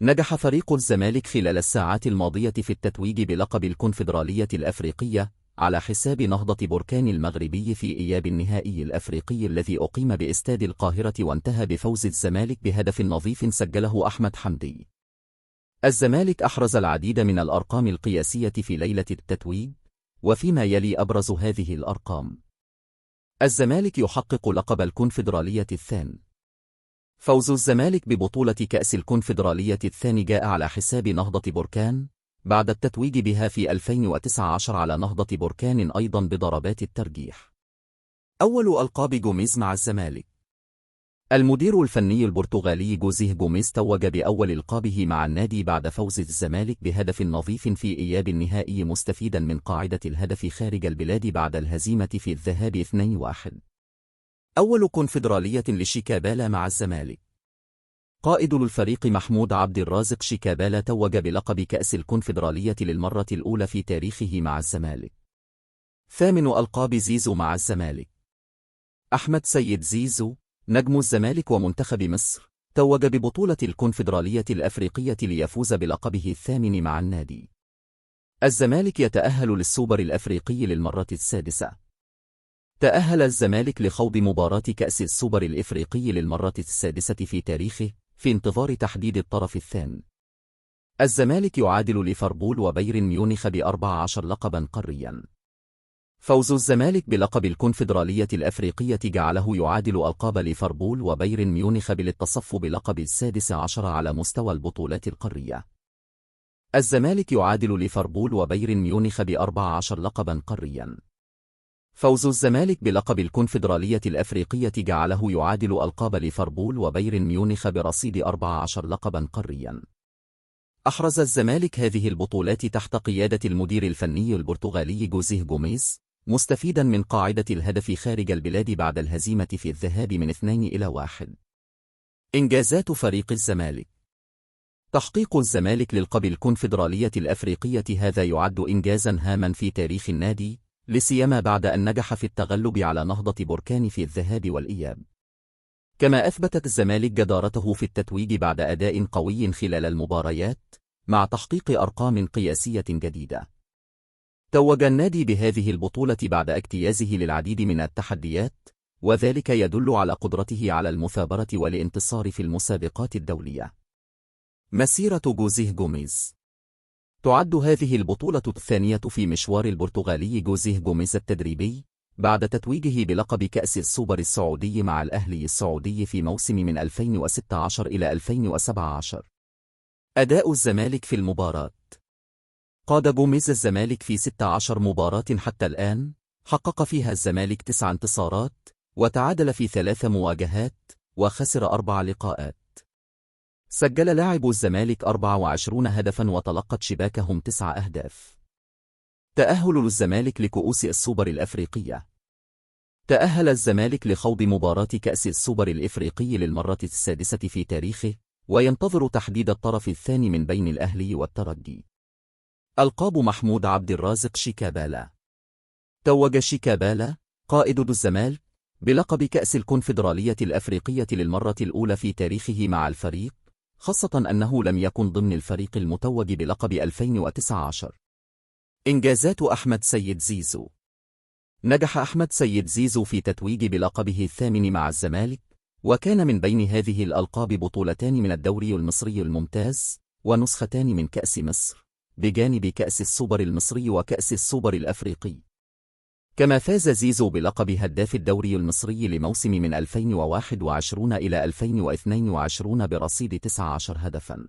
نجح فريق الزمالك خلال الساعات الماضية في التتويج بلقب الكونفدرالية الأفريقية على حساب نهضة بركان المغربي في إياب النهائي الأفريقي الذي أقيم بإستاد القاهرة وانتهى بفوز الزمالك بهدف نظيف سجله أحمد حمدي. الزمالك أحرز العديد من الأرقام القياسية في ليلة التتويج، وفيما يلي أبرز هذه الأرقام. الزمالك يحقق لقب الكونفدرالية الثاني. فوز الزمالك ببطولة كأس الكونفدرالية الثاني جاء على حساب نهضة بركان، بعد التتويج بها في 2019 على نهضة بركان أيضا بضربات الترجيح. أول ألقاب جوميز مع الزمالك. المدير الفني البرتغالي جوزيه جوميز توج بأول ألقابه مع النادي بعد فوز الزمالك بهدف نظيف في إياب النهائي مستفيدا من قاعدة الهدف خارج البلاد بعد الهزيمة في الذهاب 2-1. أول كونفدرالية لشيكابالا مع الزمالك. قائد الفريق محمود عبد الرازق شيكابالا توج بلقب كأس الكونفدرالية للمرة الأولى في تاريخه مع الزمالك. ثامن ألقاب زيزو مع الزمالك. أحمد سيد زيزو نجم الزمالك ومنتخب مصر توج ببطولة الكونفدرالية الأفريقية ليفوز بلقبه الثامن مع النادي. الزمالك يتأهل للسوبر الأفريقي للمرة السادسة. تأهل الزمالك لخوض مباراة كأس السوبر الإفريقي للمرة السادسة في تاريخه، في انتظار تحديد الطرف الثاني. الزمالك يعادل ليفربول وبايرن ميونخ ب14 لقبا قاريا. فوز الزمالك بلقب الكونفدرالية الأفريقية جعله يعادل ألقاب ليفربول وبايرن ميونخ بالاتصف بلقب 16 على مستوى البطولات القارية. الزمالك يعادل ليفربول وبايرن ميونخ ب14 لقبا قاريا. فوز الزمالك بلقب الكونفدرالية الأفريقية جعله يعادل ألقاب ليفربول وبايرن ميونخ برصيد 14 لقبا قاريا. أحرز الزمالك هذه البطولات تحت قيادة المدير الفني البرتغالي جوزيه جوميز، مستفيدا من قاعدة الهدف خارج البلاد بعد الهزيمة في الذهاب من 2-1. إنجازات فريق الزمالك. تحقيق الزمالك للقب الكونفدرالية الأفريقية هذا يعد إنجازا هاما في تاريخ النادي، لسيما بعد أن نجح في التغلب على نهضة بركان في الذهاب والإياب. كما أثبتت الزمالك جدارته في التتويج بعد أداء قوي خلال المباريات، مع تحقيق أرقام قياسية جديدة. توج النادي بهذه البطولة بعد اجتيازه للعديد من التحديات، وذلك يدل على قدرته على المثابرة والانتصار في المسابقات الدولية. مسيرة جوزيه جوميز. تعد هذه البطولة الثانية في مشوار البرتغالي جوزيه جوميز التدريبي، بعد تتويجه بلقب كأس السوبر السعودي مع الأهلي السعودي في موسم من 2016 إلى 2017. أداء الزمالك في المباراة. قاد جوميز الزمالك في 16 مباراة حتى الآن، حقق فيها الزمالك 9 انتصارات، وتعادل في 3 مواجهات، وخسر 4 لقاءات. سجل لاعب الزمالك 24 هدفا وتلقت شباكهم 9 أهداف. تأهل الزمالك لكؤوس السوبر الأفريقية. تأهل الزمالك لخوض مباراة كأس السوبر الإفريقي للمرة السادسة في تاريخه، وينتظر تحديد الطرف الثاني من بين الأهلي والترجي. ألقاب محمود عبد الرازق شيكابالا. توج شيكابالا قائد الزمالك بلقب كأس الكونفدرالية الأفريقية للمرة الأولى في تاريخه مع الفريق، خاصة أنه لم يكن ضمن الفريق المتوج بلقب 2019. إنجازات أحمد سيد زيزو. نجح أحمد سيد زيزو في تتويج بلقبه الثامن مع الزمالك، وكان من بين هذه الألقاب بطولتان من الدوري المصري الممتاز، ونسختان من كأس مصر، بجانب كأس السوبر المصري وكأس السوبر الأفريقي. كما فاز زيزو بلقب هداف الدوري المصري لموسم من 2021 إلى 2022 برصيد 19 هدفاً.